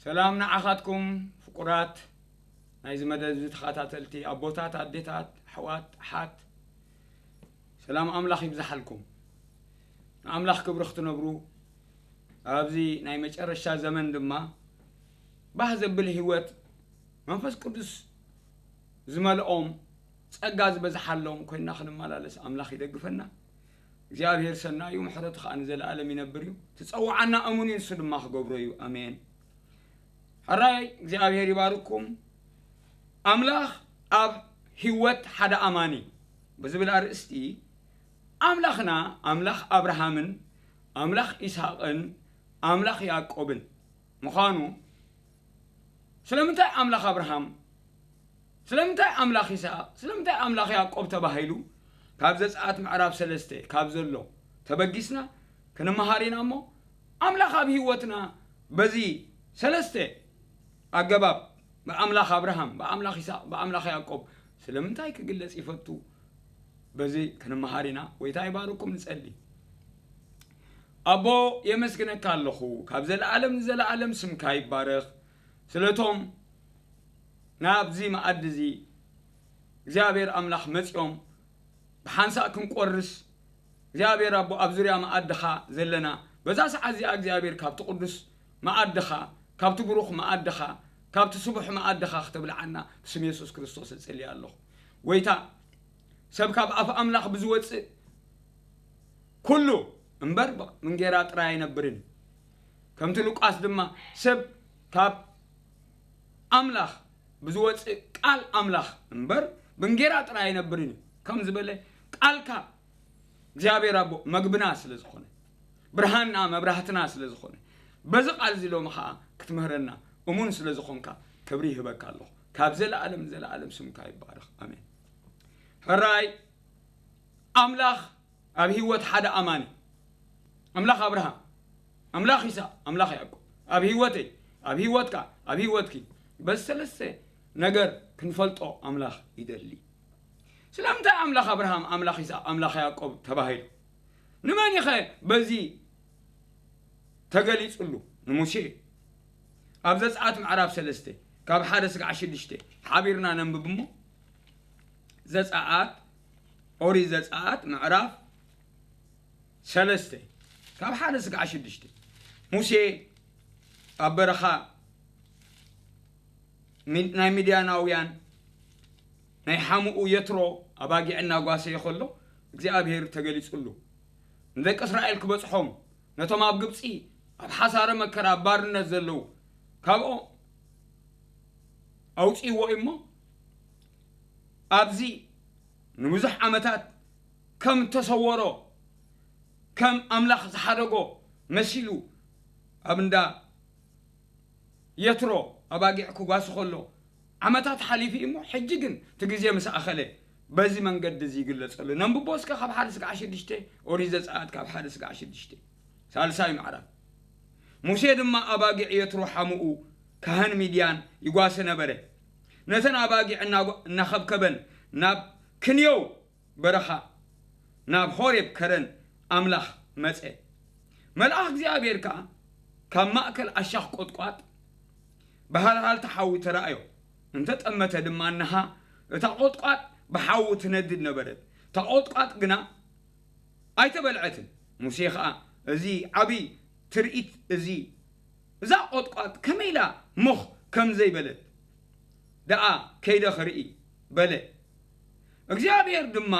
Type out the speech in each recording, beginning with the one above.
ሰላም ንዓኻትኩም ፍቁራት ናይዚ መደብ እዚ ተኸታተልቲ ኣቦታት፣ ኣዴታት፣ ኣሕዋት፣ ኣሓት፣ ሰላም ኣምላኽ ይብዝሓልኩም። ንኣምላኽ ክብሪ ክትነብሩ፣ ኣብዚ ናይ መጨረሻ ዘመን ድማ ባህ ዘብል ህይወት መንፈስ ቅዱስ ዝመልኦም፣ ጸጋ ዝበዝሓሎም ኮይንና ክንመላለስ ኣምላኽ ይደግፈና። እግዚኣብሔር ሰናይ እዩ፣ ምሕረቱ ኸኣ ንዘለኣለም ይነብር እዩ። ትጸውዓና እሙን እዩ፣ ንሱ ድማ ክገብሮ እዩ። ኣሜን። ሕራይ እግዚኣብሔር ይባርኩም። ኣምላኽ ኣብ ህይወት ሓደ ኣማኒ ብዝብል ኣርእስቲ፣ ኣምላኽና ኣምላኽ ኣብርሃምን ኣምላኽ ይስሐቅን ኣምላኽ ያዕቆብን ምዃኑ፣ ስለምንታይ ኣምላኽ ኣብርሃም፣ ስለምንታይ ኣምላኽ ይስሐቅ፣ ስለምንታይ ኣምላኽ ያዕቆብ ተባሂሉ ካብ ዘጸኣት ምዕራፍ ሰለስተ ካብ ዘሎ ተበጊስና ክንመሃር ኢና እሞ፣ ኣምላኽ ኣብ ህይወትና በዚ ሰለስተ ኣገባብ፣ ብኣምላኽ ኣብርሃም፣ ብኣምላኽ ይስሐቅ፣ ብኣምላኽ ያዕቆብ ስለምንታይ ክግለጽ ይፈቱ? በዚ ክንመሃር ኢና። ጎይታ ይባርኩም። ንጸሊ። ኣቦ፣ የመስግነካ ኣለኹ፣ ካብ ዘለኣለም ንዘለኣለም ስምካ ይባረኽ። ስለቶም ናብዚ መኣዲ እዚ እግዚኣብሔር ኣምላኽ መጺኦም ብሓንሳእ ክንቆርስ፣ እግዚኣብሔር ኣቦ፣ ኣብ ዙርያ መኣድኻ ዘለና፣ በዛ ሰዓት እዚኣ እግዚኣብሔር ካብቲ ቅዱስ መኣድኻ፣ ካብቲ ብሩኽ መኣድኻ፣ ካብቲ ስቡሕ መኣድኻ ክተብልዓና ብስም የሱስ ክርስቶስ እጽሊ ኣለኹ። ጎይታ፣ ሰብ ካብ ኣፍ ኣምላኽ ብዝወጽእ ኩሉ እምበር፣ ብእንጌራ ጥራይ ኣይነብርን። ከምቲ ሉቃስ ድማ፣ ሰብ ካብ ኣምላኽ ብዝወጽእ ቃል ኣምላኽ እምበር፣ ብእንጌራ ጥራይ ኣይነብርን እዩ ከም ዝበለ፣ ቃልካ እግዚኣብሔር ኣቦ መግብና ስለ ዝኾነ፣ ብርሃንና መብራህትና ስለ ዝኾነ፣ በዚ ቃል እዚ ሎሚ ኸኣ ክትምህረና እሙን ስለ ዝኾንካ ክብሪ ይህበካ ኣለኹ። ካብ ዘለኣለም ንዘለኣለም ስምካ ይባረኽ። ኣሜን። ሕራይ ኣምላኽ ኣብ ህይወት ሓደ ኣማኒ፣ ኣምላኽ ኣብርሃም፣ ኣምላኽ ይስሐቅ፣ ኣምላኽ ያዕቆብ፣ ኣብ ህይወተይ፣ ኣብ ህይወትካ፣ ኣብ ህይወትኪ፣ በዚ ሰለስተ ነገር ክንፈልጦ ኣምላኽ ይደሊ። ስለምንታይ ኣምላኽ ኣብርሃም፣ ኣምላኽ ይስሐቅ፣ ኣምላኽ ያዕቆብ ተባሂሉ? ንመን ኢኸ በዚ ተገሊጹሉ? ንሙሴ። ኣብ ዘጸኣት ምዕራፍ ሰለስተ ካብ ሓደ ስጋዕ ሽዱሽተ ሓቢርና ነንብብ እሞ፣ ዘጸኣት፣ ኦሪት ዘጸኣት ምዕራፍ ሰለስተ ካብ ሓደ ስጋዕ ሽዱሽተ፣ ሙሴ ኣብ በረኻ ሚ-፣ ናይ ሚድያናውያን ናይ ሓሙኡ የትሮ ኣባጊዕ እናጓሰየ ከሎ እግዚኣብሔር ተገሊጹሉ። ንደቂ እስራኤል ክበጽሖም፣ ነቶም ኣብ ግብጺ ኣብ ሓሳረ መከራ ኣብ ባርነት ዘለዉ ካብኦም ኣውጽእዎ እዩ እሞ፣ ኣብዚ ንብዙሕ ዓመታት ከም ተሰወሮ፣ ከም ኣምላኽ ዝሓደጎ መሲሉ ኣብ እንዳ የትሮ ኣባጊዕ ክጓሲ ከሎ ዓመታት ሓሊፉ እዩ እሞ፣ ሕጂ ግን እቲ ግዜ ምስ ኣኸለ በዚ መንገዲ እዚ ይግለጸሉ። ነንብቦ እስከ ካብ ሓደ ስጋዕ ሽዱሽተ፣ ኦሪት ዘጸኣት ካብ ሓደ ስጋዕ ሽዱሽተ፣ ሳልሳይ ምዕራፍ። ሙሴ ድማ ኣባጊዕ የትሮ ሓሙኡ ካህን ሚድያን ይጓሰ ነበረ። ነተን ኣባጊዕ እናጓ-፣ እናኸብከበን ናብ ክንዮው በረኻ ናብ ሆሬብ ከረን ኣምላኽ መጸ። መልኣኽ እግዚኣብሔር ከኣ ካብ ማእከል ኣሻኽ ቈጥቋጥ ብሃልሃልታ ሓዊ ተራእዮ። እንተ ጠመተ ድማ፣ እንሃ፣ እታ ቈጥቋጥ ብሓዊ ትነድድ ነበረት። እታ ቈጥቋጥ ግና ኣይተበልዐትን። ሙሴ ኸኣ፣ እዚ ዓቢ ትርኢት እዚ፣ እዛ ቈጥቋጥ ከመይ ኢላ ምኽ ከም ዘይበለት ደኣ ከይደ ክርኢ በለ። እግዚኣብሔር ድማ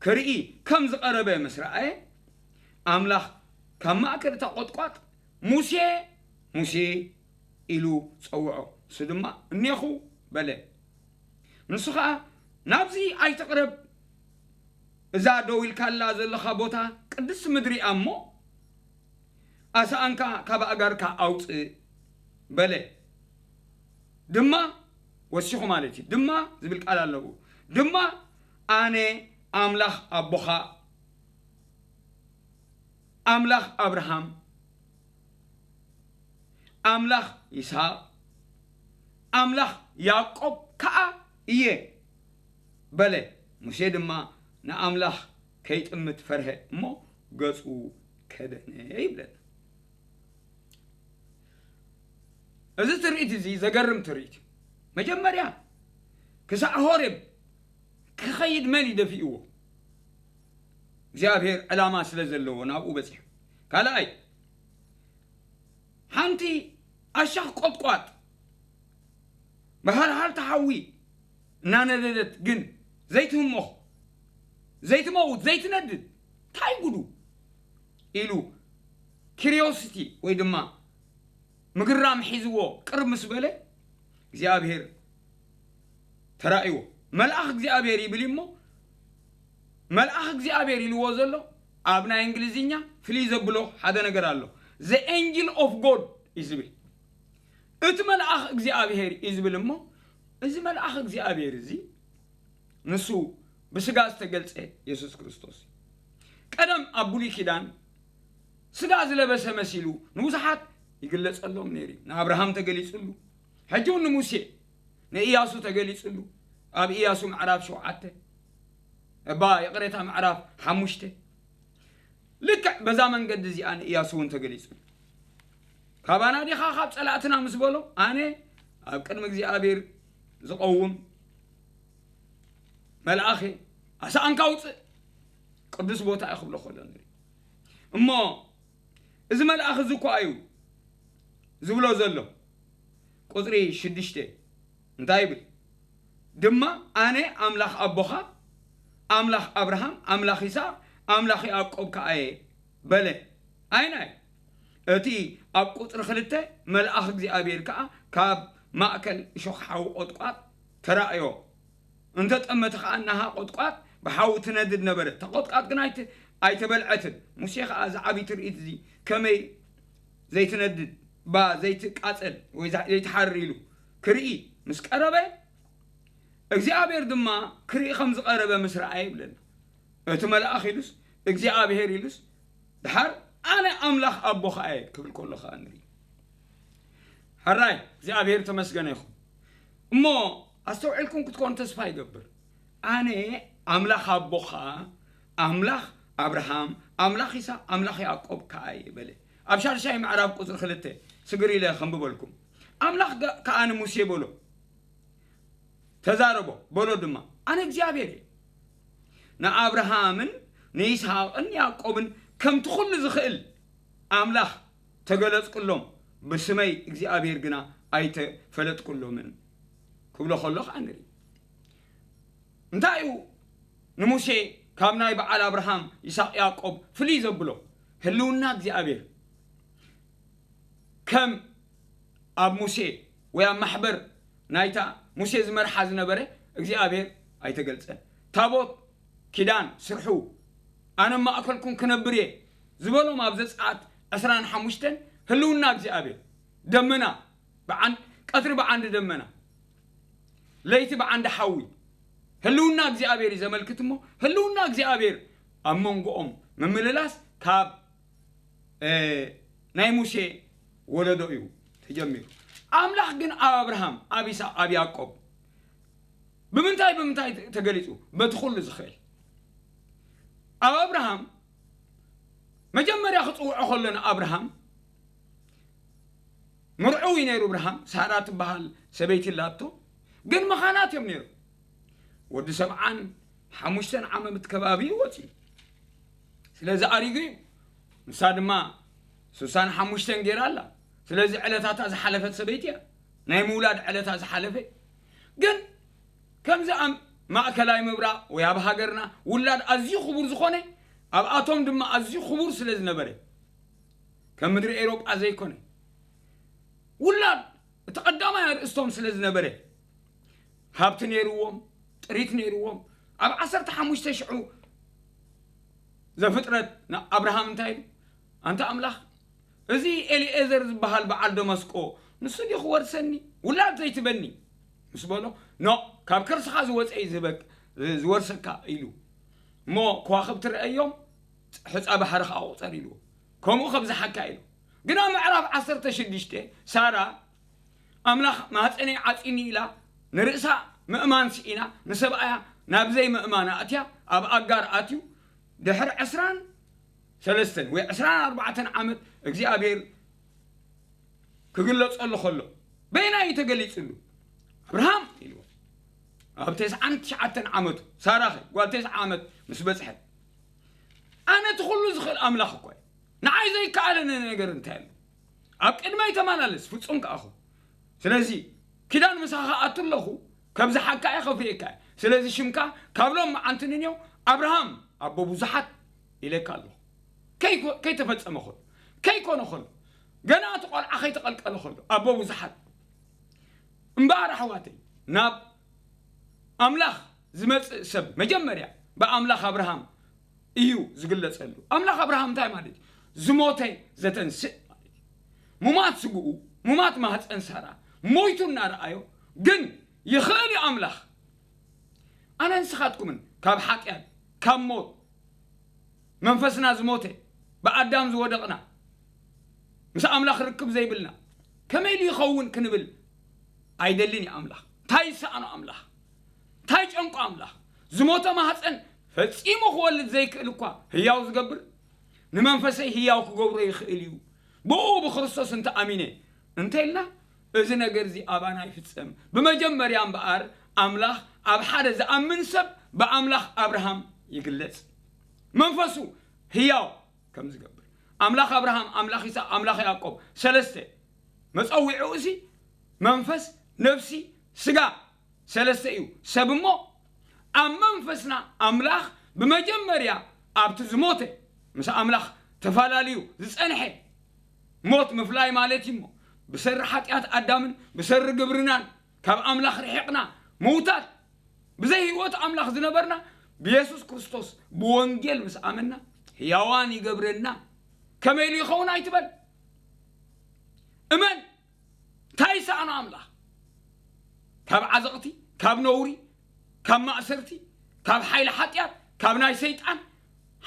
ክርኢ ከም ዝቐረበ ምስ ረኣየ፣ ኣምላኽ ካብ ማእከል እታ ቈጥቋጥ፣ "ሙሴ፣ ሙሴ" ኢሉ ጸውዖ። ንሱ ድማ፣ "እኔኹ" በለ። ንሱ ኸኣ፣ "ናብዚ ኣይትቕረብ፣ እዛ ደው ኢልካላ ዘለኻ ቦታ ቅድስቲ ምድሪ እያ እሞ፣ ኣስኣንካ ካብ ኣእጋርካ ኣውጽእ" በለ። ድማ ወሲኹ ማለት እዩ። ድማ ዝብል ቃል ኣለዎ። ድማ ኣነ ኣምላኽ ኣቦኻ፣ ኣምላኽ ኣብርሃም፣ ኣምላኽ ይስሃቅ፣ ኣምላኽ ያዕቆብ ከኣ እየ በለ። ሙሴ ድማ ንኣምላኽ ከይጥምት ፈርሀ እሞ ገጹ ከደነ ይብለና። እዚ ትርኢት እዚ ዘገርም ትርኢት እዩ። መጀመርያ ክሳዕ ሆሬብ ክኸይድ መን እዩ ደፊእዎ? እግዚኣብሔር ዕላማ ስለ ዘለዎ ናብኡ በጺሑ። ካልኣይ ሓንቲ ኣሻኽ ቆጥቋጥ ብሃልሃልታ ሓዊ እናነደደት ግን ዘይትህሞኽ ዘይትመውት ዘይትነድድ እንታይ ጉዱ ኢሉ ኪሪዮሲቲ ወይ ድማ ምግራም ሒዝዎ ቅርብ ምስ በለ እግዚኣብሔር ተራእይዎ። መልኣኽ እግዚኣብሔር ይብል እሞ መልኣኽ እግዚኣብሔር ኢልዎ ዘሎ ኣብ ናይ እንግሊዝኛ ፍልይ ዘብሎ ሓደ ነገር ኣሎ። The angel of God እዩ ዝብል። እቲ መልኣኽ እግዚኣብሔር እዩ ዝብል እሞ እዚ መልኣኽ እግዚኣብሔር እዚ ንሱ ብስጋ ዝተገልጸ የሱስ ክርስቶስ እዩ። ቀደም ኣብ ብሉይ ኪዳን ስጋ ዝለበሰ መሲሉ ንብዙሓት ይግለጸሎም ነይሩ እዩ። ንኣብርሃም ተገሊጹሉ፣ ሕጂ እውን ንሙሴ ንእያሱ ተገሊጹሉ። ኣብ እያሱ ምዕራፍ ሸውዓተ እባ ይቕሬታ ምዕራፍ ሓሙሽተ ልክዕ በዛ መንገዲ እዚኣ ንእያሱ እውን ተገሊጹሉ። ካባና ዲኻ ካብ ጸላእትና ምስ በሎ ኣነ ኣብ ቅድሚ እግዚኣብሔር ዝቐውም መልኣኸ ኣሳኣንካ ውፅእ ቅዱስ ቦታ እዩ ክብሎ ከሎ ንርኢ እሞ እዚ መልኣኽ እዚ እኳ እዩ ዝብሎ ዘሎ ቁፅሪ ሽዱሽተ እንታይ ይብል ድማ ኣነ ኣምላኽ ኣቦኻ ኣምላኽ ኣብርሃም ኣምላኽ ይስሐቅ ኣምላኽ ያዕቆብ ከኣ እየ በለ ኣይናይ እቲ ኣብ ቁፅሪ ክልተ መልኣኽ እግዚኣብሔር ከዓ ካብ ማእከል እሾኽ ሓዊ ቆጥቋጥ ተራእዮ እንተጠመተ ከዓ ናሃ ቆጥቋጥ ብሓዊ ትነድድ ነበረ ተቆጥቃጥ ግን ኣይተ- ኣይተበልዐትን ሙሴ ከዓ እዚ ዓብዪ ትርኢት እዚ ከመይ ዘይትነድድ ባ ዘይትቃፀል ወይ ዛ- ዘይትሓርር ኢሉ ክርኢ ምስ ቀረበ እግዚኣብሔር ድማ ክርኢ ከም ዝቐረበ ምስ ረኣየ ይብለና እቲ መልኣኽ ኢሉስ እግዚኣብሔር ኢሉስ ድሓር ኣነ ኣምላኽ ኣቦኻ እየ ክብል ከሎ ከዓ ንርኢ ሕራይ እግዚኣብሔር ተመስገነ ይኹን እሞ ኣስተውዒልኩም ክትኮኑ ተስፋ ይገብር ኣነ ኣምላኽ ኣቦኻ ኣምላኽ ኣብርሃም ኣምላኽ ይስሐቅ ኣምላኽ ያዕቆብ ከዓ እየ በለ ኣብ ሻድሻይ ምዕራፍ ቁፅሪ ክልተ ስግር ኢለ ከንብበልኩም ኣምላኽ ገ- ከዓ ንሙሴ በሎ ተዛረቦ በሎ ድማ ኣነ እግዚኣብሔር እየ ንኣብርሃምን ንይስሐቅን ያዕቆብን ከምቲ ኩሉ ዝኽእል ኣምላኽ ተገለጽኩሎም ብስመይ እግዚኣብሔር ግና ኣይተፈለጥኩሎምን ክብሎ ከሎ ከዓ ንርኢ እንታይ እዩ ንሙሴ ካብ ናይ በዓል ኣብርሃም ይስሐቅ ያዕቆብ ፍልይ ዘብሎ ህልውና እግዚኣብሔር ከም ኣብ ሙሴ ወይ ኣብ ማሕበር ናይታ ሙሴ ዝመርሓ ዝነበረ እግዚኣብሔር ኣይተገልጸን ታቦት ኪዳን ስርሑ ኣነ ማእከልኩም ክነብር እየ ዝበሎም ኣብ ዘጸኣት ዕስራን ሓሙሽተን ህልውና እግዚኣብሔር ደመና ብዓን- ቀትሪ ብዓንዲ ደመና ለይቲ ብዓንዲ ሓዊ ህልውና እግዚኣብሔር እዩ ዘመልክት እሞ ህልውና እግዚኣብሔር ኣብ መንጎኦም ምምልላስ ካብ እ፣ ናይ ሙሴ ወለዶ እዩ ተጀሚሩ ኣምላኽ ግን ኣብ ኣብርሃም ኣብ ይስሐቅ ኣብ ያዕቆብ ብምንታይ ብምንታይ ተገሊጹ በቲ ኩሉ ዝኽእል ኣብ ኣብርሃም መጀመርያ ክፅውዖ ከሎ ንኣብርሃም ምርዑው እዩ ነይሩ ኣብርሃም ሳራ ትበሃል ሰበይቲ ኣላቶ ግን መኻናት እዮም ነይሩ ወዲ ሰብዓን ሓሙሽተን ዓመት ከባቢ እዩ ወፂኡ ስለዚ ኣሪጉ እዩ ንሳ ድማ ስሳን ሓሙሽተን ገይራ ኣላ ስለዚ ዕለታታ ዝሓለፈት ሰበይቲ እያ ናይ ምውላድ ዕለታ ዝሓለፈ ግን ከምዚ ኣብ ማእከላይ ምብራቕ ወይ ኣብ ሃገርና ውላድ ኣዝዩ ክቡር ዝኾነ ኣብኣቶም ድማ ኣዝዩ ክቡር ስለ ዝነበረ ከም ምድሪ ኤሮጳ ዘይኮነ ውላድ እቲ ቀዳማይ ኣርእስቶም ስለ ዝነበረ ሃብቲ ነይርዎም ጥሪት ነይርዎም ኣብ ዓሰርተ ሓሙሽተ ሽዑ ዘፍጥረት ንኣብርሃም እንታይ ኢሉ ኣንታ ኣምላኽ እዚ ኤሊኤዘር ዝበሃል በዓል ደመስቆ ንሱ ድዩ ክወርሰኒ ውላድ ዘይትበኒ ምስ በሎ ኖ ካብ ከርስኻ ዝወፀ እዩ ዝህበክ ዝወርሰካ ኢሉ እሞ ከዋኽብቲ ረአዮም ሕፃ ባሕሪ ከዓ ቁፀር ኢልዎ ከምኡ ከብዝሓካ ኢሉ ግን ኣብ ምዕራፍ ዓሰርተ ሽዱሽተ ሳራ ኣምላኽ ማህፀነይ ዓፂኒ ኢላ ንርእሳ ምእማን ስኢና ንሰብኣያ ናብ ዘይምእማን ኣእትያ ኣብ ኣጋር ኣትዩ ድሕሪ ዕስራን ሰለስተን ወይ ዕስራን ኣርባዕተን ዓመት እግዚኣብሔር ክግለፀሉ ከሎ በየናይ እዩ ተገሊጽሉ? ኣብርሃም ኢልዎ። ኣብ ተስዓን ትሽዓተን ዓመቱ፣ ሳራ ኸ ጓል ተስዓ ዓመት ምስ በጽሐት፣ ኣነ እቲ ኩሉ ዝኽእል ኣምላኽ እኮ እየ። ንዓይ ዘይከኣለኒ ነገር እንታይ ኣሎ? ኣብ ቅድመይ ተመላለስ፣ ፍጹም ከኣ ኹን። ስለዚ ኪዳን ምሳኻ ክኣቱ ኣለኹ፣ ከብዝሓካ እየ፣ ከፍርየካ እየ። ስለዚ ሽምካ ካብ ሎም መዓንቲ ንንዮ ኣብርሃም ኣቦ ብዙሓት ኢለካ ኣለኹ። ከይኮ-፣ ከይተፈጸመ ኸሎ፣ ከይኮነ ኸሎ፣ ገና እቲ ቆልዓ ከይተቐልቀለ ኸሎ ኣቦ ብዙሓት። እምበኣር ኣሕዋተይ፣ ናብ ኣምላኽ ዝመጽእ ሰብ መጀመርያ ብኣምላኽ ኣብርሃም እዩ ዝግለጸሉ። ኣምላኽ ኣብርሃም እንታይ ማለት እዩ? ዝሞተ ዘተንስእ ማለት እዩ። ሙማት ስግኡ፣ ሙማት ማህፀን ሳራ ሞይቱ እናረኣዮ ግን ይኽእል እዩ ኣምላኽ። ኣነ ንስኻትኩምን ካብ ሓጢኣት፣ ካብ ሞት፣ መንፈስና ዝሞተ፣ ብኣዳም ዝወደቕና፣ ምስ ኣምላኽ ርክብ ዘይብልና ከመይ ኢሉ ይኸውን ክንብል ኣይደልን እዩ ኣምላኽ። እንታይ ይሰኣኖ ኣምላኽ? እንታይ ጨንቆ ኣምላኽ? ዝሞተ ማህፀን ፈጺሙ ክወልድ ዘይክእል እኳ ህያው ዝገብር፣ ንመንፈሰይ ህያው ክገብሮ ይኽእል እዩ፣ ብኡ ብክርስቶስ እንተ ኣሚነ እንተ ኢልና፣ እዚ ነገር እዚ ኣባና ይፍጸም። ብመጀመርያ እምበኣር ኣምላኽ ኣብ ሓደ ዝኣምን ሰብ ብኣምላኽ ኣብርሃም ይግለጽ። መንፈሱ ህያው ከም ዝገብር፣ ኣምላኽ ኣብርሃም፣ ኣምላኽ ይስሐቅ፣ ኣምላኽ ያዕቆብ፣ ሰለስተ መጸዊዕኡ እዚ መንፈስ፣ ነፍሲ፣ ስጋ ሰለስተ እዩ። ሰብ እሞ ኣብ መንፈስና ኣምላኽ ብመጀመርያ ኣብቲ ዝሞተ ምስ ኣምላኽ ተፈላለዩ ዝጸንሐ ሞት ምፍላይ ማለት እዩ እሞ ብሰሪ ሓጢኣት ኣዳምን ብሰሪ ግብርናን ካብ ኣምላኽ ርሒቕና ምውታት ብዘይ ህይወት ኣምላኽ ዝነበርና ብየሱስ ክርስቶስ ብወንጌል ምስ ኣመና ህያዋን ይገብረና። ከመይ ኢሉ ይኸውን ኣይትበል። እመን። እንታይ ይሰኣኖ ኣምላኽ? ካብ ዓዘቕቲ፣ ካብ ነውሪ፣ ካብ ማእሰርቲ፣ ካብ ሓይሊ ሓጢኣት፣ ካብ ናይ ሰይጣን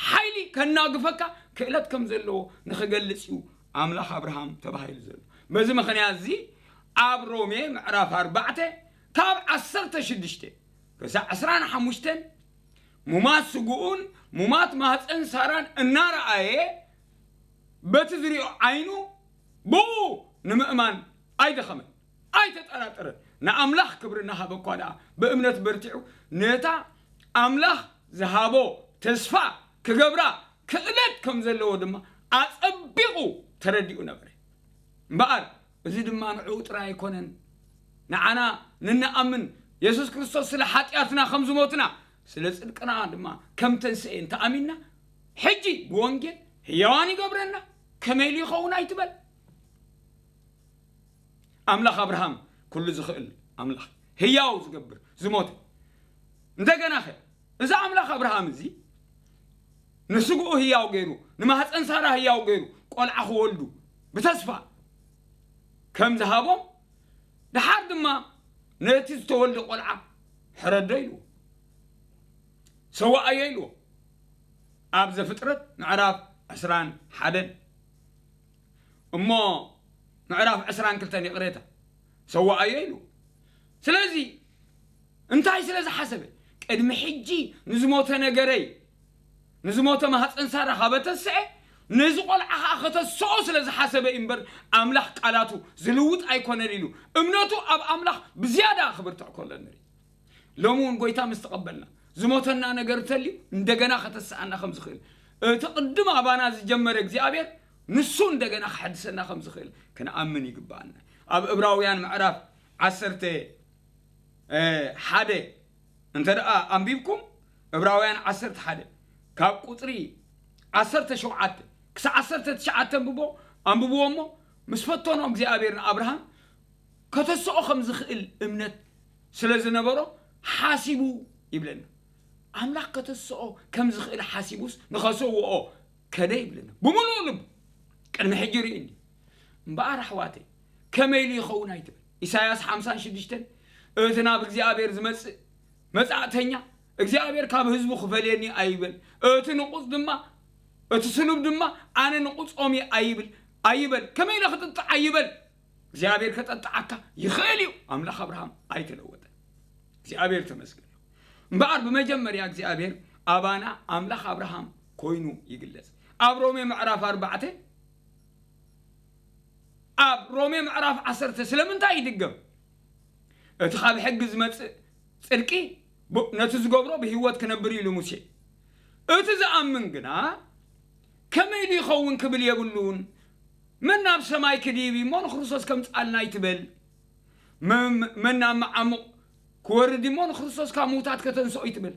ሓይሊ ከናግፈካ ክእለት ከም ዘለዎ ንኽገልጽ እዩ ኣምላኽ ኣብርሃም ተባሂሉ ዘሎ። በዚ ምኽንያት እዚ ኣብ ሮሜ ምዕራፍ ኣርባዕተ ካብ ዓሰርተ ሽዱሽተ ክሳዕ ዕስራን ሓሙሽተን ሙማት ስግኡን ሙማት ማህፀን ሳራን እናረኣየ በቲ ዝሪኦ ዓይኑ ብኡ ንምእማን ኣይደኸመን፣ ኣይተጠራጠረን። ንኣምላኽ ክብሪ እናሃበ እኳ ደኣ ብእምነት በርቲዑ ነታ ኣምላኽ ዝሃቦ ተስፋ ክገብራ ክእለት ከም ዘለዎ ድማ ኣጸቢቑ ተረዲኡ ነበረ። እምበኣር እዚ ድማ ንዕኡ ጥራይ ኣይኮነን። ንዓና ንንኣምን የሱስ ክርስቶስ ስለ ሓጢኣትና ከም ዝሞትና ስለ ጽድቅና ድማ ከም ተንስኤ እንተኣሚንና ሕጂ ብወንጌል ህያዋን ይገብረና። ከመይ ኢሉ ይኸውን ኣይትበል። ኣምላኽ ኣብርሃም ኩሉ ዝኽእል ኣምላኽ ህያው ዝገብር ዝሞተ እንደገና ኸ እዚ ኣምላኽ ኣብርሃም እዚ ንስግኡ ህያው ገይሩ ንማህፀን ሳራ ህያው ገይሩ ቆልዓ ክወልዱ ብተስፋ ከም ዝሃቦም ድሓር ድማ ነቲ ዝተወልደ ቆልዓ ሕረዶ ኢልዎ ሰዋኣዮ ኢልዎ ኣብ ዘፍጥረት ምዕራፍ ዕስራን ሓደን እሞ ምዕራፍ ዕስራን ክልተን ይቕሬታ ሰዋኣዮ ኢሉ ስለዚ እንታይ ስለ ዝሓሰበ ቅድሚ ሕጂ ንዝሞተ ነገረይ ንዝሞተ ማህፀን ሳራ ካበተስዐ ነዚ ቆልዓ ከዓ ከተስኦ ስለ ዝሓሰበ እዩ እምበር ኣምላኽ ቃላቱ ዝልውጥ ኣይኮነን ኢሉ እምነቱ ኣብ ኣምላኽ ብዝያዳ ክብርትዕ ከሎ ንርኢ ሎሚ እውን ጎይታ ምስ ተቐበልና ዝሞተና ነገር እንተልዩ እንደገና ከተስኣና ከም ዝኽእል እቲ ቅድም ኣባና ዝጀመረ እግዚኣብሔር ንሱ እንደገና ክሐድሰና ከም ዝኽእል ክንኣምን ይግባኣና ኣብ እብራውያን ምዕራፍ ዓሰርተ ሓደ እንተ ደኣ ኣንቢብኩም እብራውያን ዓሰርተ ሓደ ካብ ቁፅሪ ዓሰርተ ሸውዓተ ክሳብ ዓሰርተ ትሽዓተ ኣንብቦ ኣንብብዎ እሞ ምስ ፈተኖ እግዚኣብሔር ንኣብርሃም ከተስኦ ከም ዝኽእል እምነት ስለ ዝነበሮ ሓሲቡ ይብለና ኣምላኽ ከተስኦ ከም ዝኽእል ሓሲቡስ ንኸሰውኦ ከደ ይብለና ብምሉእ ልቡ ቅድሚ ሕጂ ርኢ እንዲ እምበኣር ኣሕዋተይ ከመይ ኢሉ ይኸውን ኣይትብል ኢሳያስ ሓምሳን ሽዱሽተን እቲ ናብ እግዚኣብሔር ዝመጽእ መጻእተኛ እግዚኣብሔር ካብ ህዝቡ ክፈልየኒ ኣይበል እቲ ንቑጽ ድማ እቲ ስሉብ ድማ ኣነ ንቑጾም እየ ኣይብል ኣይበል ከመይ ኢለ ክጥጥዕ ኣይበል እግዚኣብሔር ከጠጥዓካ ይኽእል እዩ ኣምላኽ ኣብርሃም ኣይተለወጠን እግዚኣብሔር ተመስገን እምበኣር ብመጀመርያ እግዚኣብሔር ኣባና ኣምላኽ ኣብርሃም ኮይኑ ይግለጽ ኣብ ሮሜ ምዕራፍ ኣርባዕተ ኣብ ሮሜ ምዕራፍ ዓሰርተ ስለምንታይ ይድገም? እቲ ካብ ሕጊ ዝመጽእ ጽድቂ ብ-፣ ነቲ ዝገብሮ ብህይወት ክነብር ኢሉ ሙሴ። እቲ ዝኣምን ግና ከመይ ኢሉ ይኸውን ክብል የብሉን። መን ናብ ሰማይ ክድይብ እሞ ንክርስቶስ ከምጽኣልና ይትበል። መ-፣ መ-፣ መን ናብ መዓሙቕ ክወርድ እሞ ንክርስቶስ ካብ ምዉታት ከተንስኦ ይትበል።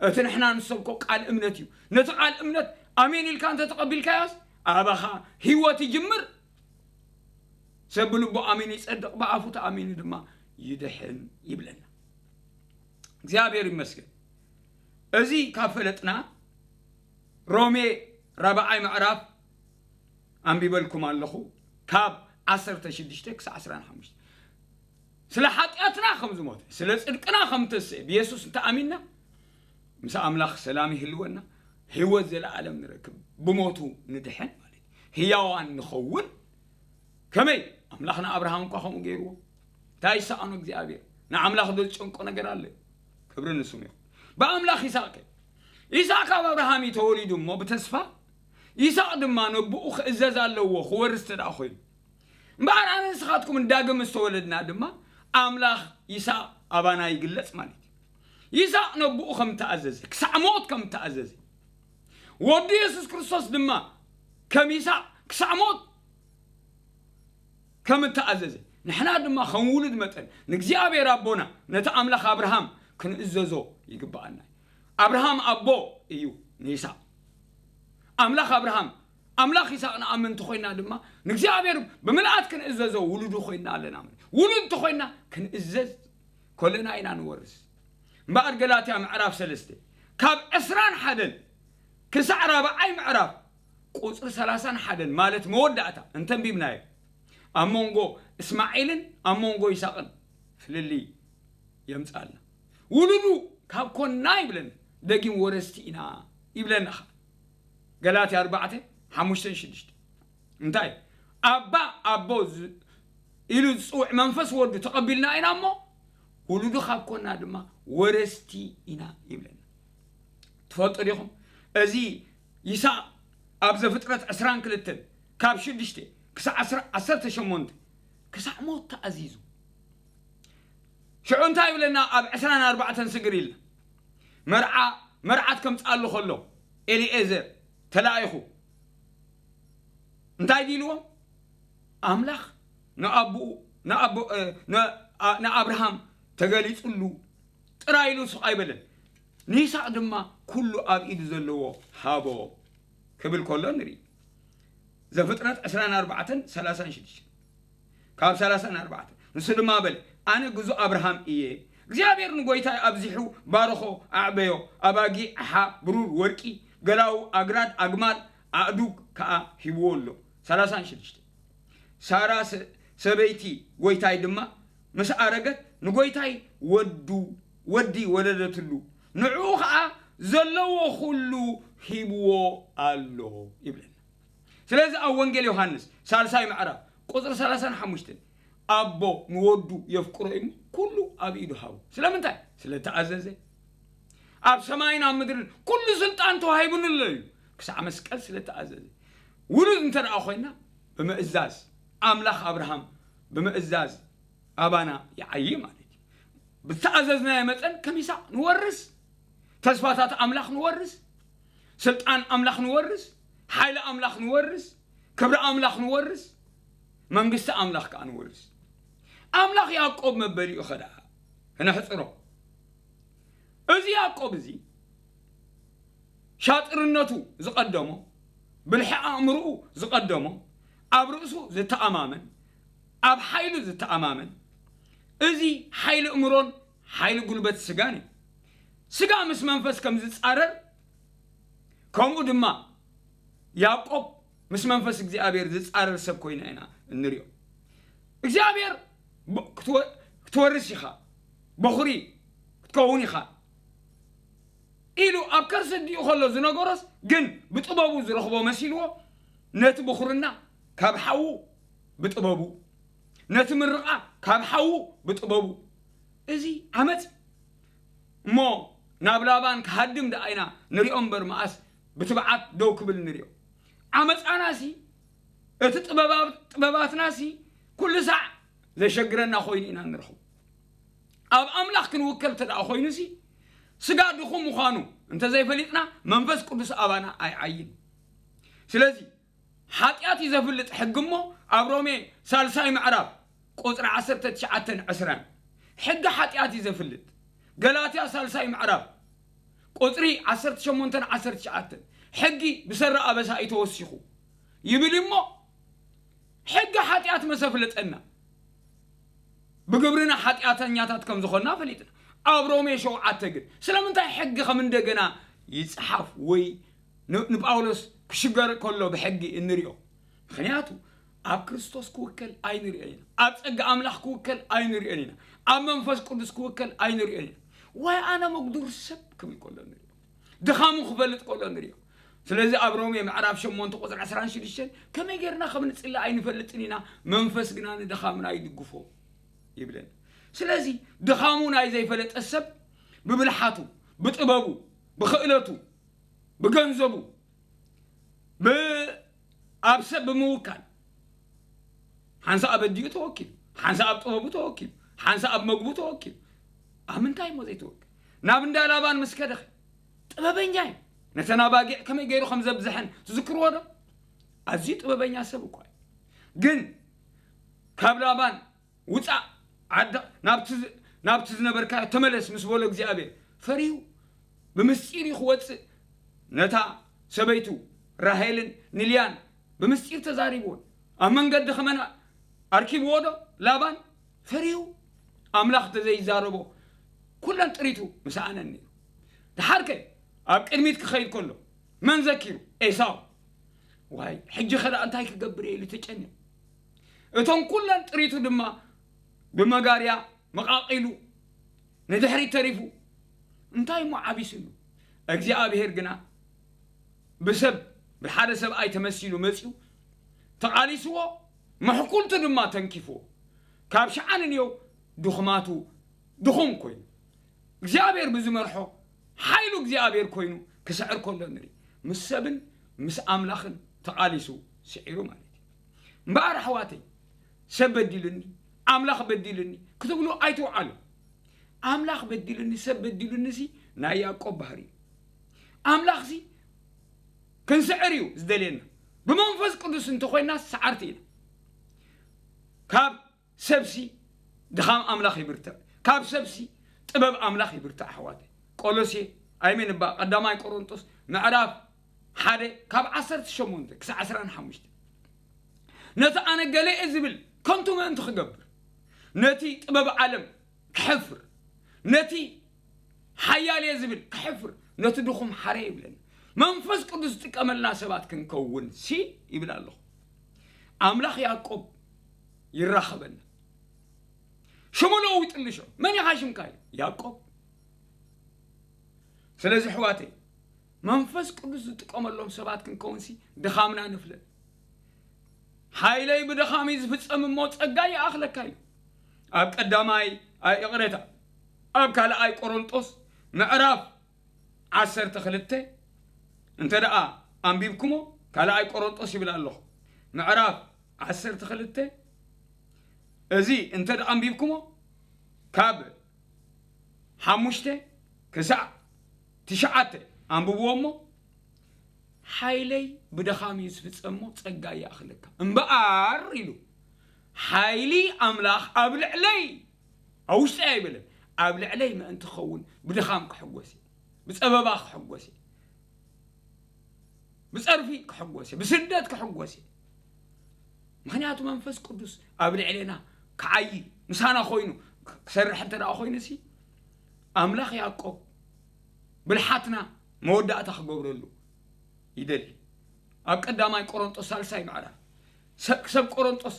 እቲ ንሕና ንሰብኮ ቃል እምነት እዩ። ነቲ ቃል እምነት ኣሜን ኢልካ እንተ ተቐቢልካዮስ ኣባኻ ህይወት ይጅምር። ሰብ ብልቡ ኣሚኑ ይጸድቕ፣ ብኣፉ ተኣሚኑ ድማ ይድሕን ይብለና። እግዚኣብሔር ይመስገን። እዚ ካብ ፈለጥና ሮሜ ራብዓይ ምዕራፍ ኣንቢበልኩም ኣለኹ፣ ካብ ዓሰርተ ሽዱሽተ ክሳዕ ዕስራን ሓሙሽተ። ስለ ሓጢኣትና ከም ዝሞተ፣ ስለ ጽድቅና ከም ተስእ ብየሱስ እንተኣሚንና፣ ምስ ኣምላኽ ሰላም ይህልወና፣ ህይወት ዘለኣለም ንረክብ፣ ብሞቱ ንድሕን ማለት እዩ። ህያዋን ንኸውን። ከመይ? ኣምላኽ ንኣብርሃም እኳ ከምኡ ገይርዎ። እንታይ ይሰኣኖ እግዚኣብሔር? ንኣምላኽ ዶ ዝጨንቆ ነገር ኣለ? ክብሪ ንስሙ ይኹን። ብኣምላኽ ይስሐቅ ከ? ይስሐቅ ካብ ኣብርሃም እዩ ተወሊዱ እሞ ብተስፋ፣ ይስሐቅ ድማ ነብኡ ክእዘዝ ኣለዎ፣ ክወርስ እንተ ደኣ ኮይኑ። እምበኣር ኣነ ንስኻትኩም ዳግም ዝተወለድና ድማ ኣምላኽ ይስሐቅ ኣባና ይግለጽ ማለት እዩ። ይስሐቅ ነብኡ ከም ተኣዘዘ፣ ክሳዕ ሞት ከም ተኣዘዘ፣ ወዱ የሱስ ክርስቶስ ድማ ከም ይስሐቅ ክሳዕ ሞት ከም እተኣዘዘ፣ ንሕና ድማ ከም ውሉድ መጠን ንእግዚኣብሔር ኣቦና፣ ነቲ ኣምላኽ ኣብርሃም ክንእዘዞ ይግብኣና እዩ። ኣብርሃም ኣቦ እዩ ንይስሐቅ። ኣምላኽ ኣብርሃም፣ ኣምላኽ ይስሐቅ ንኣምን እንተኾይና ድማ፣ ንእግዚኣብሔር ብምልኣት ክንእዘዞ ውሉዱ ኮይና ኣለና። ውሉድ እንተኾይና ክንእዘዝ ከለና ኢና ንወርስ። እምበኣር ገላትያ ምዕራፍ ሰለስተ ካብ ዕስራን ሓደን ክሳዕ ራብዓይ ምዕራፍ ቁጽሪ ሰላሳን ሓደን ማለት መወዳእታ እንተንቢብናዮ፣ ኣብ መንጎ እስማዒልን ኣብ መንጎ ይስሐቅን ፍልልይ የምጽኣልና። ውሉዱ ካብ ኮና ይብለና፣ ደጊም ወረስቲ ኢና ይብለና ኸኣ። ገላትያ ኣርባዕተ፣ ሓሙሽተን ሽዱሽተን። እንታይ? ኣባ፣ ኣቦ ዝ-፣ ኢሉ ዝጽውዕ መንፈስ ወዱ ተቐቢልና ኢና እሞ፣ ውሉዱ ካብ ኮና ድማ ወረስቲ ኢና ይብለና። ትፈልጡ ዲኹም? እዚ ይስሐቅ ኣብ ዘፍጥረት ዕስራን ክልተን ካብ ሽዱሽተ ክሳዕ ዓሰርተ፣ ዓሰርተ ሸሞንተ ክሳዕ ሞት ተኣዚዙ። ሽዑ እንታይ ይብለና? ኣብ ዕስራን ኣርባዕተን ስግር ኢልና። መርዓ፣ መርዓት ከምጽኣሉ ከሎ ኤሊኤዘር ተላኢኹ እንታይ ድልዎም? ኣምላኽ ንኣቦኡ፣ ንኣቦ-፣ እ፣ ን-፣ ኣ-፣ ንኣብርሃም ተገሊጹሉ ጥራይ ኢሉ ስቕ ኣይበለን። ንይስሐቅ ድማ ኩሉ ኣብ ኢዱ ዘለዎ ሃቦ ክብል ከሎ ንርኢ። ዘፍጥረት ዕስራን ኣርባዕተን ሰላሳን ሽዱሽተ። ካብ ሰላሳን ኣርባዕተን ንሱ ድማ በለ፣ ኣነ ግዙእ ኣብርሃም እየ። እግዚኣብሔር ንጎይታይ ኣብዚሑ ባረኾ፣ ኣዕበዮ፣ ኣባጊዕ፣ ኣሓ፣ ብሩር፣ ወርቂ፣ ገላው፣ ኣግራድ፣ ኣግማል፣ ኣእዱግ ከኣ ሂብዎ ኣሎ። ሰላሳን ሽዱሽተ። ሳራ ሰ-፣ ሰበይቲ ጎይታይ ድማ ምስ ኣረገት ንጎይታይ ወዱ፣ ወዲ ወለደትሉ፣ ንዕኡ ኸኣ ዘለዎ ኩሉ ሂብዎ ኣሎ ይብለና። ስለዚ ኣብ ወንጌል ዮሃንስ ሳልሳይ ምዕራፍ ቁጽሪ ሰላሳን ሓሙሽተን ኣቦ ንወዱ የፍቅሮ እዩ፣ ኩሉ ኣብ ኢዱ ሃቡ። ስለምንታይ? ስለ ተኣዘዘ። ኣብ ሰማይን ኣብ ምድርን ኩሉ ስልጣን ተዋሂቡኒ ኣሎ እዩ፣ ክሳዕ መስቀል ስለ ተኣዘዘ። ውሉድ እንተ ደኣ ኮይና ብምእዛዝ ኣምላኽ ኣብርሃም ብምእዛዝ ኣባና ይዓዪ ማለት እዩ። ብተኣዘዝናዮ መጠን ከም ይስሐቅ ንወርስ፣ ተስፋታት ኣምላኽ ንወርስ፣ ስልጣን ኣምላኽ ንወርስ፣ ሓይሊ ኣምላኽ ንወርስ፣ ክብሪ ኣምላኽ ንወርስ፣ መንግስቲ ኣምላኽ ከኣ ንወርስ። ኣምላኽ ያዕቆብ መበሊኡ ኸ ደኣ ክነሕጽሮ። እዚ ያዕቆብ እዚ ሻጥርነቱ ዝቐደሞ፣ ብልሒ ኣእምርኡ ዝቐደሞ፣ ኣብ ርእሱ ዝተኣማመን፣ ኣብ ሓይሉ ዝተኣማመን፣ እዚ ሓይሊ እምሮን ሓይሊ ጉልበት ስጋን እዩ። ስጋ ምስ መንፈስ ከም ዝጻረር፣ ከምኡ ድማ ያዕቆብ ምስ መንፈስ እግዚኣብሔር ዝጻረር ሰብ ኮይና ኢና እንሪኦ። እግዚኣብሔር ብ-፣ ክትወ-፣ ክትወርስ ኢኻ፣ በኹሪ ክትከውን ኢኻ ኢሉ ኣብ ከርሲ ኣዲኡ ከሎ ዝነገሮስ፣ ግን ብጥበቡ ዝረኽቦ መሲልዎ፣ ነቲ ብኹርና ካብ ሓዉ ብጥበቡ፣ ነቲ ምርቓ ካብ ሓዉ ብጥበቡ። እዚ ዓመጽ እሞ ናብ ላባን ክሃድም ደኣ ኢና ንሪኦ እምበር፣ መኣስ ብትብዓት ደው ክብል ንሪኦ? ዓመጻናሲ፣ እቲ ጥበባ-፣ ጥበባትናሲ ኩሉ ሳዕ ዘሸግረና ኮይኑ ኢና ንረኽቦ። ኣብ ኣምላኽ ክንውከል እንተ ደኣ ኮይኑሲ፣ ስጋ ድኹም ምዃኑ እንተ ዘይፈሊጥና፣ መንፈስ ቅዱስ ኣባና ኣይዓይን። ስለዚ፣ ሓጢኣት እዩ ዘፍልጥ ሕጊ እሞ፣ ኣብ ሮሜ ሳልሳይ ምዕራፍ ቁጽሪ ዓሰርተ ትሽዓተን ዕስራን፣ ሕጊ ሓጢኣት እዩ ዘፍልጥ። ገላትያ ሳልሳይ ምዕራፍ ቁጽሪ ዓሰርተ ሸሞንተን ዓሰርተ ትሽዓተን፣ ሕጊ ብሰሪ ኣበሳ እዩ ተወሲኹ ይብል እሞ፣ ሕጊ ሓጢኣት መሰ ፍለጠና። ብግብርና ሓጢኣተኛታት ከም ዝኾንና ፈሊጥና። ኣብ ሮሜ ሸውዓተ ግን ስለምንታይ ሕጊ ከም እንደገና ይጽሓፍ ወይ ን-፣ ንጳውሎስ ክሽገር ከሎ ብሕጊ እንሪኦ? ምኽንያቱ ኣብ ክርስቶስ ክውከል ኣይንሪኦን ኢና። ኣብ ጸጋ ኣምላኽ ክውከል ኣይንሪኦን ኢና። ኣብ መንፈስ ቅዱስ ክውከል ኣይንሪኦን ኢና። ዋይ ኣነ መጉዱር ሰብ ክብል ከሎ ንሪኦ። ድኻሙ ክፈልጥ ከሎ ንሪኦ። ስለዚ ኣብ ሮሜ ምዕራፍ ሸሞንተ ቁጽሪ ዕስራን ሽዱሽተን ከመይ ጌርና ከም ንጽሊ ኣይንፈልጥን ኢና፣ መንፈስ ግና ንድኻምና ይድግፎ ይብለና። ስለዚ ድኻሙ ናይ ዘይፈለጠ ሰብ ብብልሓቱ፣ ብጥበቡ፣ ብኽእለቱ፣ ብገንዘቡ፣ ብ-፣ ኣብ ሰብ ብምውካል፣ ሓንሳ ኣብ ኣዲኡ ተወኪሉ፣ ሓንሳ ኣብ ጥበቡ ተወኪሉ፣ ሓንሳ ኣብ መግቡ ተወኪሉ፣ ኣብ ምንታይ እሞ ዘይተወክል? ናብ እንዳ ላባን ምስ ከደኸ ጥበበኛ እዩ። ነተን ኣባጊዕ ከመይ ገይሩ ከም ዘብዝሐን ትዝክርዎ ዶ? ኣዝዩ ጥበበኛ ሰብ እኳ እዩ። ግን ካብ ላባን ውጻእ፣ ዓዲ፣ ናብቲ ዝ-፣ ናብቲ ዝነበርካዮ ተመለስ ምስ በሎ እግዚኣብሔር ፈሪሁ ብምስጢር እዩ ክወጽእ ነታ ሰበይቱ ራሄልን ንልያን ብምስጢር ተዛሪብዎን። ኣብ መንገዲ ከመን ኣርኪብዎ ዶ ላባን? ፈሪሁ። ኣምላኽ ተዘይዛረቦ ኩለን ጥሪቱ ምሰኣነን ነይሩ። ደሓርከ ኣብ ቅድሚት ክኸይድ ከሎ መን ዘኪሩ? ኤሳው። ዋይ፣ ሕጂ ኸ ደኣ እንታይ ክገብር እየ ኢሉ ተጨኒቑ። እቶም ኩለን ጥሪቱ ድማ ብመጋርያ መቓቒሉ ንድሕሪት ተሪፉ። እንታይ እሞ ዓቢሱሉ? እግዚኣብሔር ግና ብሰብ፣ ብሓደ ሰብኣይ ተመሲሉ መጺኡ፣ ተቓሊስዎ፣ ምሕኩልቱ ድማ ተንኪፍዎ። ካብ ሸዓ ንንየው ድኹማቱ ድኹም ኮይኑ፣ እግዚኣብሔር ብዝመርሖ ሓይሉ እግዚኣብሔር ኮይኑ ክስዕር ከሎ ንርኢ። ምስ ሰብን ምስ ኣምላኽን ተቓሊሱ ስዒሩ ማለት እዩ። እምበኣር ኣሕዋተይ፣ ሰብ በዲሉኒ፣ ኣምላኽ በዲሉኒ ክትብሉ ኣይትውዓሉ። ኣምላኽ በዲሉኒ፣ ሰብ በዲሉኒሲ ናይ ያዕቆብ ባህሪ እዩ። ኣምላኽሲ ክንስዕር እዩ ዝደልየና። ብመንፈስ ቅዱስ እንተኾይና ሰዓርቲ ኢና። ካብ ሰብሲ ድኻም ኣምላኽ ይብርትዕ፣ ካብ ሰብሲ ጥበብ ኣምላኽ ይብርትዕ። ኣሕዋተይ፣ ቆሎሴ፣ ኣይሜን እባ፣ ቀዳማይ ቆሮንጦስ ምዕራፍ ሓደ ካብ ዓሰርተ ሸሞንተ ክሳብ ዓሰርተ ሓሙሽተ። ነቲ ኣነ ገለ እየ ዝብል ከንቱ ምእንቲ ክገብር፣ ነቲ ጥበብ ዓለም ክሕፍር፣ ነቲ ሓያል እየ ዝብል ክሕፍር፣ ነቲ ድኹም ሓረ ይብለና። መንፈስ ቅዱስ ዝጥቀመልና ሰባት ክንከውን ሲ ይብል ኣለኹ። ኣምላኽ ያዕቆብ ይራኸበና። ሽሙ ለዊጥሉ ሽዑ፣ መን ኢኻ ሽምካ? ኢሉ፣ ያዕቆብ። ስለዚ ኣሕዋተይ፣ መንፈስ ቅዱስ ዝጥቀመሎም ሰባት ክንከውንሲ ድኻምና ንፍለጥ። ሓይለይ ብድኻም እዩ ዝፍጸም እሞ ጸጋይ ይኣኽለካ ኢሉ። ኣብ ቀዳማይ፣ ኣይ፣ ይቕሬታ፣ ኣብ ካልኣይ ቆሮንጦስ ምዕራፍ ዓሰርተ ክልተ እንተ ደኣ ኣንቢብኩሞ፣ ካልኣይ ቆሮንጦስ ይብል ኣለኹ፣ ምዕራፍ ዓሰርተ ክልተ፣ እዚ እንተ ደኣ ኣንቢብኩሞ፣ ካብ ሓሙሽተ ክሳዕ ትሽዓተ ኣንብብዎ እሞ፣ ሓይለይ ብድኻም እዩ ዝፍጸም እሞ ጸጋ ይኣኽለካ። እምበኣር ኢሉ፣ ሓይሊ ኣምላኽ ኣብ ልዕለይ፣ ኣብ ውሽጠይ ኣይበለን፣ ኣብ ልዕለይ ምእንቲ ክኸውን ብድኻም ክሕጎስ እየ፣ ብጸበባ ክሕጎስ እየ፣ ብጸርፊ ክሕጎስ እየ፣ ብስደት ክሕጎስ እየ። ምኽንያቱ መንፈስ ቅዱስ ኣብ ልዕሌና ክዓዪ፣ ምሳና ኮይኑ ክሰርሕ እንተ ደኣ ኮይኑሲ፣ ኣምላኽ ያዕቆብ ብልሓትና መወዳእታ ክገብረሉ ይደሊ። ኣብ ቀዳማይ ቆሮንጦስ ሳልሳይ ምዕራፍ፣ ሰ-፣ ሰብ ቆሮንጦስ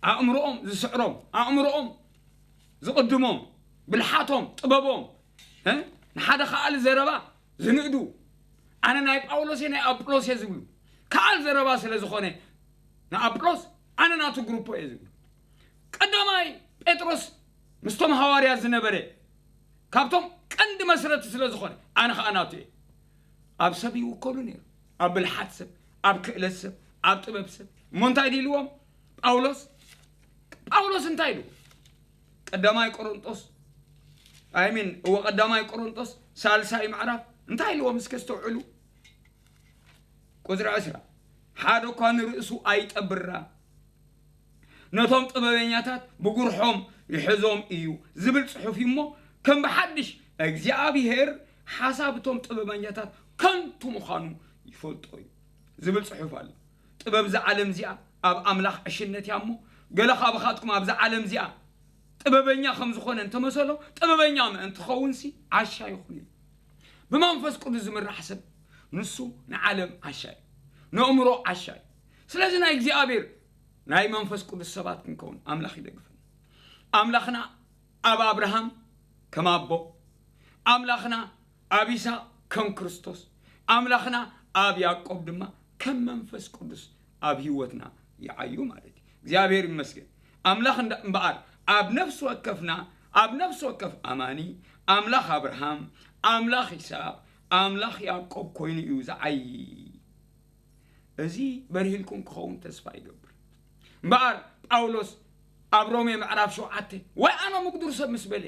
ኣእምሮኦም ዝስዕሮም፣ ኣእምሮኦም ዝቕድሞም፣ ብልሓቶም፣ ጥበቦም፣ እ፣ ንሓደ ከኣሊ ዘረባ ዝንእዱ፣ ኣነ ናይ ጳውሎስ እየ፣ ናይ ኣጵሎስ እየ ዝብሉ፣ ከኣል ዘረባ ስለ ዝኾነ ንኣጵሎስ፣ ኣነ ናቱ ግሩፖ እየ ዝብሉ። ቀዳማይ ጴጥሮስ ምስቶም ሃዋርያት ዝነበረ፣ ካብቶም ቀንዲ መስረቲ ስለ ዝኾነ፣ ኣነ ኸኣ ናቱ እየ። ኣብ ሰብ ይውከሉ ነይሩ። ኣብ ብልሓት ሰብ፣ ኣብ ክእለት ሰብ፣ ኣብ ጥበብ ሰብ። እሞ እንታይ ኢልዎም ጳውሎስ? ጳውሎስ እንታይ ኢሉ? ቀዳማይ ቆሮንጦስ፣ I mean፣ እወ፣ ቀዳማይ ቆሮንጦስ ሳልሳይ ምዕራፍ እንታይ ኢልዎም? እስከ እስተውዕሉ። ቁጽሪ ዕስራ፣ ሓደ እኳ ንርእሱ ኣይጠብራ፣ ነቶም ጥበበኛታት ብጉርሖም ይሕዞም እዩ ዝብል ጽሑፍ እዩ እሞ፣ ከም ብሓድሽ እግዚኣብሔር ሓሳብ እቶም ጥበበኛታት ከንቱ ምዃኑ ይፈልጦ እዩ ዝብል ጽሑፍ ኣሎ። ጥበብ እዛ ዓለም እዚኣ ኣብ ኣምላኽ ዕሽነት እያ እሞ፣ ገለ ካብኻትኩም ኣብዛ ዓለም እዚኣ ጥበበኛ ከም ዝኾነ እንተመሰሎ፣ ጥበበኛ ምእንቲ ኸውንሲ ዓሻ ይኹን እዩ። ብመንፈስ ቅዱስ ዝምራሕ ሰብ ንሱ ንዓለም ዓሻ እዩ፣ ንእምሮ ዓሻ እዩ። ስለዚ ናይ እግዚኣብሔር ናይ መንፈስ ቅዱስ ሰባት ክንከውን ኣምላኽ ይደግፈና። ኣምላኽና ኣብ ኣብርሃም ከም ኣቦ፣ ኣምላኽና ኣብ ይስሐቅ ከም ክርስቶስ፣ ኣምላኽና ኣብ ያዕቆብ ድማ ከም መንፈስ ቅዱስ ኣብ ህይወትና ይዓዩ ማለት እዩ። እግዚኣብሔር ይመስገን። ኣምላኽ እንዳ-፣ እምበኣር ኣብ ነፍሲ ወከፍና፣ ኣብ ነፍሲ ወከፍ ኣማኒ፣ ኣምላኽ ኣብርሃም፣ ኣምላኽ ይስሐቅ፣ ኣምላኽ ያዕቆብ ኮይኑ እዩ ዝዓዪ። እዚ በርሂልኩም ክኸውን ተስፋ ይገብር። እምበኣር ጳውሎስ ኣብ ሮሜ ምዕራፍ ሸውዓተ፣ "ወይ ኣነ ምጉዱር ሰብ" ምስ በለ፣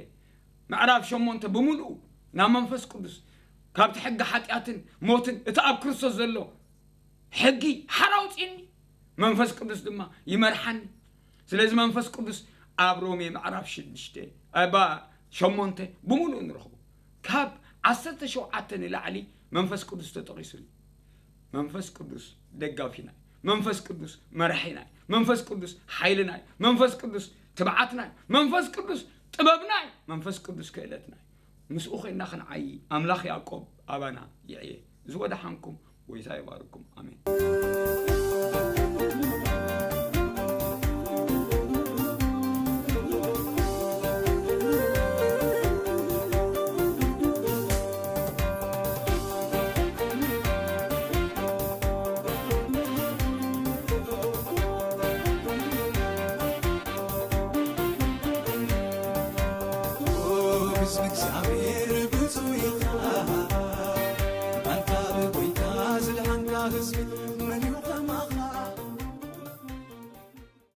ምዕራፍ ሸሞንተ ብምሉኡ ናብ መንፈስ ቅዱስ፣ ካብቲ ሕጊ ሓጢኣትን ሞትን እቲ ኣብ ክርስቶስ ዘሎ ሕጊ ሓራ ኣውፅእኒ፣ መንፈስ ቅዱስ ድማ ይመርሓኒ። ስለዚ መንፈስ ቅዱስ ኣብ ሮሜ ምዕራፍ ሽዱሽተ፣ ኣባ ሸሞንተ ብምሉኡ ንረኽቦ። ካብ ዓሰርተ ሸውዓተ ንላዕሊ መንፈስ ቅዱስ ተጠቒሱሉ። መንፈስ ቅዱስ ደጋፊና እዩ። መንፈስ ቅዱስ መራሒና እዩ። መንፈስ ቅዱስ ሓይልና እዩ። መንፈስ ቅዱስ ትብዓትና እዩ። መንፈስ ቅዱስ ጥበብና እዩ። መንፈስ ቅዱስ ክእለትና እዩ። ምስኡ ኮይንና ክንዓዪ ኣምላኽ ያዕቆብ ኣባና ይዕየ። እዚ ወደሓንኩም፣ ጎይታ ይባርኩም። ኣሜን።